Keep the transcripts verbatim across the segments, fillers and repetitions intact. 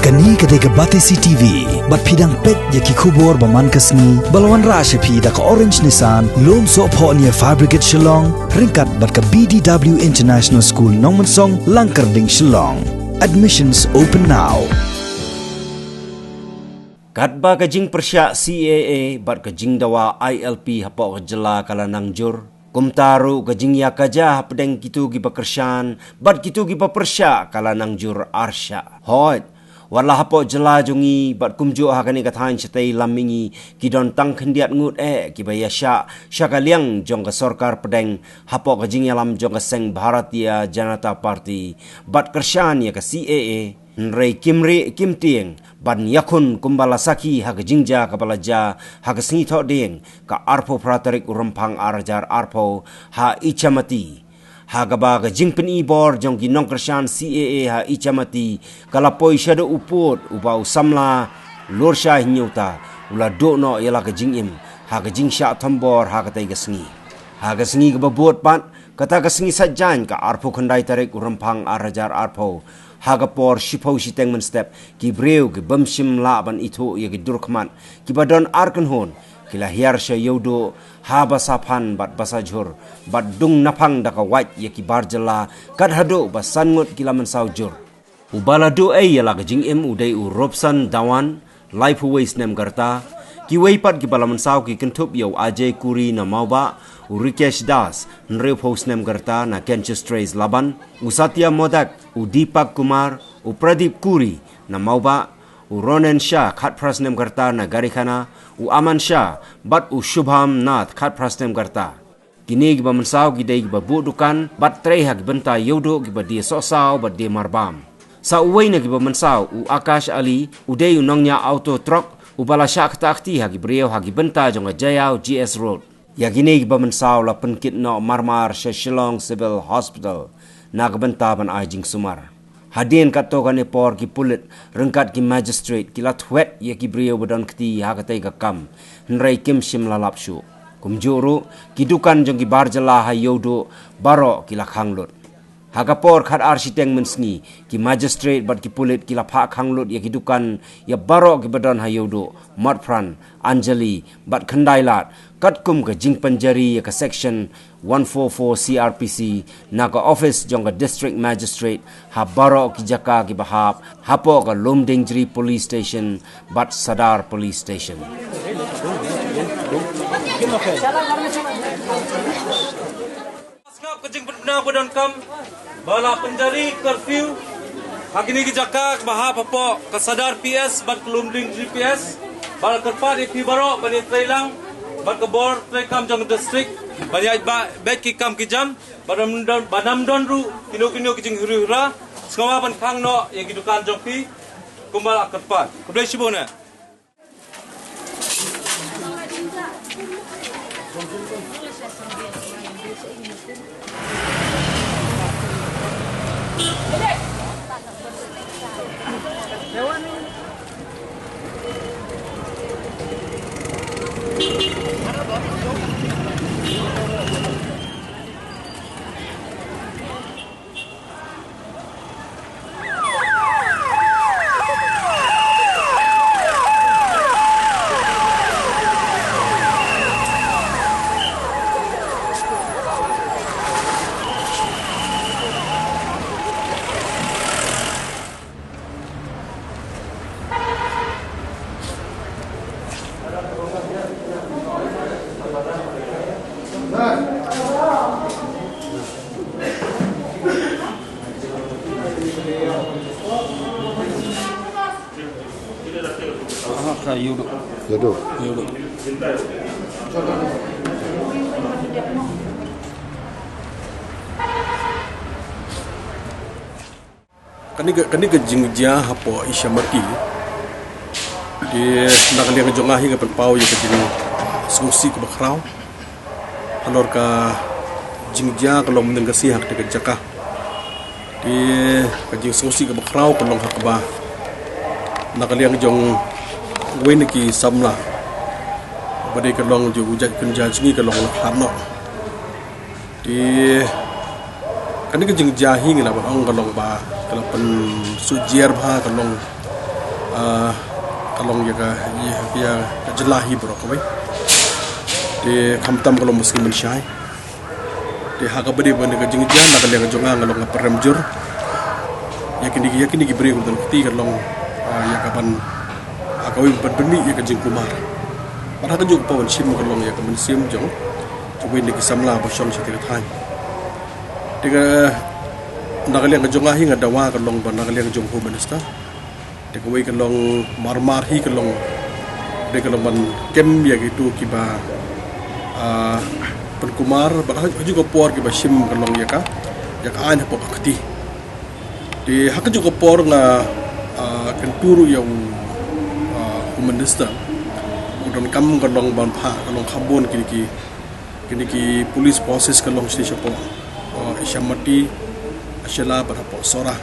Kane ka dei ka Batesi T V, bad phi dang peit ïa ki khubor ba man ka sngi, ba la wanrah sha phi da ka Orange Nissan, Lumsohphoh near Fire Brigade Shillong, ryngkat bad ka B D W International School Nongmensong, Langkyrding, Shillong. Admissions open now. Katba ka jingpyrshah C A A bad ka jingdawa I L P hapoh ka jylla ka la nang jur, kumta ruh ka jingïakajia hapdeng kito kiba kyrshan bad kito kiba pyrshah ka la nang jur arshah. Hooid, wat la hapoh jylla jong ngi bad kumjuh ha kane ka thaiñ shatei lam mihngi, ki don tang khyndiat ngut eh kiba ïashah sha ka liang jong ka sorkar pdeng hapoh ka jingïalam jong ka seng Bharatiya Janata Party bad kyrshan ïa ka C A A. Hynrei kim rieh kim tieng ban ïakhun kumba la sakhi ha ka jingjia kaba la jia ha ka sngi Thohdieng, ka arphew phra tarik u Rymphang ar hajar arphew, ha Ichamati, ha kaba ka jingpyni bor jong ki nongkyrshan C A A ha Ichamati ka la poi shaduh u pud, uba u samla Lorshai Hynñiewta u la duh noh ïa la ka jingim ha ka jingshah thombor ha katei ka sngi. Ha ka sngi kaba bud pat, kata ka sngi Saitjaiñ, ka arphew khyndai tarik u Rymphang ar hajar arphew, ha ka por shiphew shiteng mynstep, ki briew ki bym shym lah ban ithuh ïa ki durkhmat kiba don ar kynhun, ki la hiar sha Ïewduh ha Basaphan bad Basajhur, bad dung naphang da ka wait ïa ki bar jylla, kat haduh ba san ngut ki la mynsaw jur. Uba la duh ei ïa la ka jingim u dei u Robson Dhawan, laiphew wei snem ka rta. Kiwei pat kiba la mynsaw ki kynthup ïa u Ajay Kuri na Mawbah, u Rikesh Das, hynriewphew snem ka rta, na Canchistreis Laban, u Satya Modak, u Deepak Kumar, u Pradip Kuri na Mawbah, u Ronen Shah, khatphra snem ka rta, na Garikhana, u Aman Shah bad u Shubham Nath, khatphra snem ka rta. Kine kiba mynsaw ki dei kiba buh dukan bad trei ha ki bynta Ïewduh, kiba die sohsaw bad die marbam. Sa uwei na kiba mynsaw, u Akash Ali, u dei u nongñiah auto truck uba la shah ktah kti ha ki briew ha ki bynta jong ka Jaïaw G S Road. Ïa kine kiba mynsaw la pynkit noh marmar sha Shillong Civil Hospital na ka bynta ban ai jingsumar. Hadien katto katne por ki pulit ryngkat ki magistrate ki la thwet ïa ki briew ba don kti ha katei ka kam, hynrei kim shym la lap shuh. Kumjuh ruh, ki dukan jong ki bar jylla ha Ïewduh baroh ki la khang lut. Ha ka por khatar shiteng mynsngi, ki magistrate bad ki pulit ki la phah khang lut ïa ki dukan ïa baroh kiba don ha Ïewduh, Motphran, Anjali bad Khyndailad, katkum ka jingpynjari ïa ka section one four four C R P C na ka office jong ka District Magistrate ha baroh ki jaka kiba hap hapoh ka Lumdiengjri Police Station bad Sadar Police Station. Sngap ka jingpynbna ba donkam ba la pynjari curfew ha kine ki jaka kiba hap hapoh ka Sadar P S bad ka Lumdiengjri P S. Ba la kyrpad ïa phi baroh ban ïatrei lang bad ka bor treikam jong ka district ban ïaid beit ki kam ki jam, ba nam don, ba nam don ruh kino kino ki jinghuri hura. Sngewbha ban khang noh ïa ki dukan jong phi kumba la kyrpad. Khublei shibun eh. Aha, ka Ïewduh. Ïewduh. Ïewduh. Kane ka, kane ka jingjia hapoh Ichamati. Te na ka liang jong nga hi nga pynpaw ïa ka jingsngewsih kaba khraw halor ka jingjia ka long mynta ka sngi ha kata ka jaka. Te ka jingsngewsih kaba khraw ka long ha kaba na ka liang jong uwei na ki samla ba dei ka long jong u jait kynja jong ngi ka long la khlad noh. Te kane ka jingjia hi ngi lah ban ong ka long ba ka la pynsuhjiar bha, ka long Ah, ka long ïa ka, ïa, ïa ka jylla hi baroh kawei. Te khamtam ka long ba sngewbha shai. Te ha kaba dei ba kane ka jingjia na ka liang ka jong nga, nga long nga pyrem jur ïa kine ki, ïa kine ki briew ba don kti, ka long, ah, ïa ka ban, ah, kawei ban pynmih ïa ka jingkulmar. Bad ha kajuh ka por ban shim ka long ïa ka mynsiem jong kawei na ki samla ba shong sha kata ka thaiñ. Te ka, na ka liang ka jong nga hi, nga dawa ka long ba na ka liang jong Home Minister. Te kawei ka long marmar hi ka long, dei ka long ban kem ïa kito kiba, ah, pynkulmar, bad ha, ha kajuh ka por kiba shim ka long ïa ka, ïa ka aiñ hapoh ka kti. Te ha kajuh ka por nga, ah, kyntu ruh ïa u, ah, u Minister, u donkam ka long ban phah ka long kham bun kine ki, kine ki police forces ka long shisha shapoh, ah, Ichamati, Shella bad hapoh Sohra.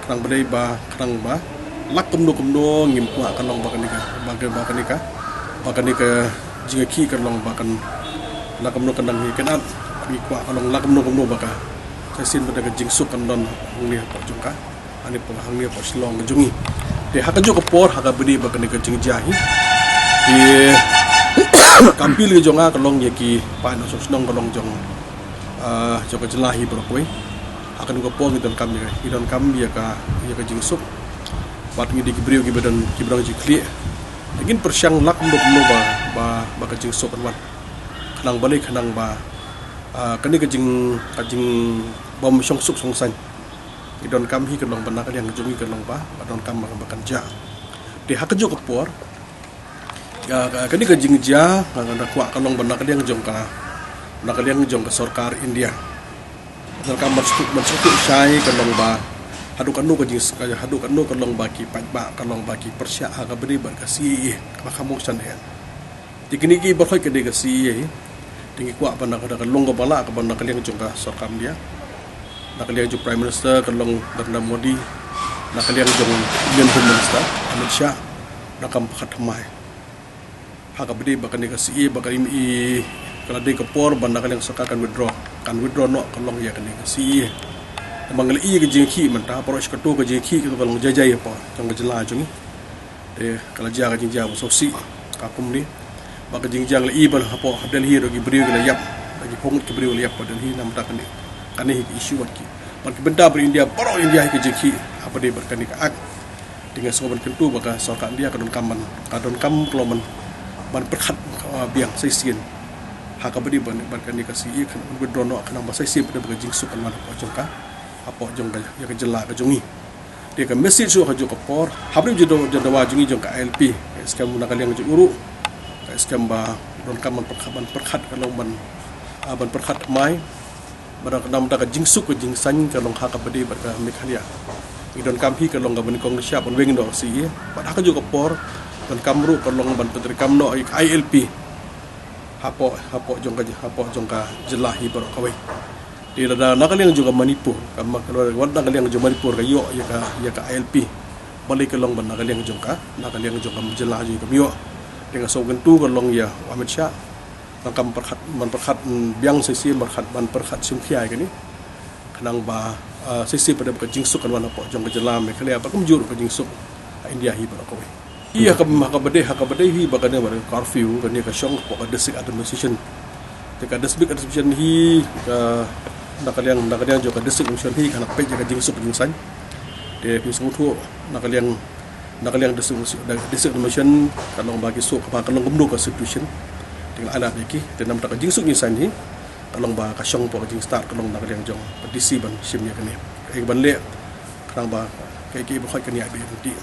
Khnang ba dei ba, khnang ba lah kumno kumno ngim kwah ka long ba kane ka, ba ka, ba kane ka, ba kane ka jingïakhih ka long ba kan, lah kumno kan dang hi kynat. Ngi kwah ka long lah kumno kumno ba ka, sa shisien ba da ka jingsuk kan don hangne hapoh jong ka, hangne hapoh, hangne hapoh Shillong ka jong ngi. Te ha kajuh ka por ha kaba dei ba kane ka jingjia hi, te ka appeal ka jong nga ka long ïa ki paid nongshong shnong ka long jong, ah, jong ka jylla hi baroh kawei. Ha kane ka por ngi donkam ïa, ngi donkam ïa ka, ïa ka jingsuk. Bad ngi dei ki briew kiba don, kiba don jingkylli. Te ngin pyrshang lah kumno kumno ba, ba, ba ka jingsuk kan wan. Khnang balei, khnang ba, ah, kane ka jing, ka jingbym shongsuk shongsaiñ. Ngi donkam hi ka long ba na ka liang jong ngi ka long ba, ba donkam ba, ba kan jia. Te ha kajuh ka por, ah, ka, kane ka jingjia, ah, nga kwah ka long ba na ka liang jong ka, na ka liang jong ka sorkar India. Donkam ban sngewthuh, ban sngewthuh shai ka long ba haduh katno ka jing, haduh katno ka long ba ki paidbah ka long ba ki pyrshah ha kaba dei bad ka C A A, kaba kham mong shan eh. Te kine ki baroh kine ka C A A hi, te ngi kwah ba na ka, da ka long kaba lah kaba na ka liang jong ka sorkar India, na ka liang jong Prime Minister ka long Narendra Modi, na ka liang jong Union Home Minister Amit Shah, donkam pyrkhat thymmai. Ha kaba dei ba kane ka C A A ba ka im i, ka la dei ka por ba na ka liang sorkar kan withdraw, kan withdraw noh ka long ïa kane ka C A A. Te ma nga la i ka jingïakhih mynta, baroh shi kato ka jingïakhih kato ka long jai jai hapoh jong ka jylla jong ngi. Te ka la jia ka jingjia ba sngewsih ka kumne. Ba ka jingjia nga la i ba hapoh Delhi ruh ki briew ki la ïap, da ki phew ngut ki briew la ïap hapoh Delhi namar kane, kane hi ka issue wat ki. Bad ki bynta ba India, baroh India hi ka jingïakhih ha kaba dei bad kane ka act. Te nga sngew ban kyntu ba ka sorkar India ka donkam ban, ka donkam ka long ban, ban pyrkhat, ah, biang sa shisien ha kaba dei bad, bad kane ka C A A, kan ban withdraw noh, khnang ba sa shisien pat ba ka jingsuk kan wan hapoh jong ka, hapoh jong ka, ïa ka jylla ka jong ngi. Te ka message ruh ha kajuh ka por, ha ba dei jong, jong dawa jong ngi jong ka I L P, ka skem na ka liang jong u ruh, ka skem ba donkam ban pyrkhat, ban pyrkhat ka long ban, ah, ban pyrkhat thymmai. Ba dang, namar ka jingsuk ka jingsaiñ ka long ha kaba dei bad ka Meghalaya. Ngi donkam hi ka long kaba nyngkong nyngshap ban weng noh ka C A A. Bad ha kajuh ka por donkam ruh ka long ban pyntreikam noh ïa ka I L P hapoh, hapoh jong ka, hapoh jong ka jylla hi baroh kawei. Te lada na ka liang jong ka Manipur, ka ma, wat na ka liang jong Manipur ka ïoh ïa ka, ïa ka I L P, balei ka long ba na ka liang jong ka, na ka liang jong ka jylla jong ka ym ïoh? Te nga sngew kyntu ka long ïa u Amit Shah, donkam pyrkhat, ban pyrkhat, mm, biang sa shisien, pyrkhat, ban pyrkhat shim khia ïa kane. Khnang ba, ah, sa shisien pat ba ka jingsuk kan wan hapoh jong ka jylla Meghalaya, bad kumjuh ruh ka jingsuk ha India hi baroh kawei. Ïa ka, ha kaba dei, ha kaba dei hi ba kane ba ka curfew, kane ka shong hapoh ka district administration. Te ka district administration hi, ka, na ka liang, na ka liang jong ka district administration hi, kan peit ïa ka jingsuk jingsaiñ. Te phi sngewthuh, na ka liang, na ka liang district, district administration, ka long ba ki suk, ba ka long kumno ka situation. Te nga la ai lad ïa ki, te namar ka jingsuk jingsaiñ hi, ka long ba ka shong hapoh ka jingstad, ka long na ka liang jong ka D C ban shim ïa kane. Kaei ban leh, khnang ba kaei kaei ba hoi kane ïa bit lynti.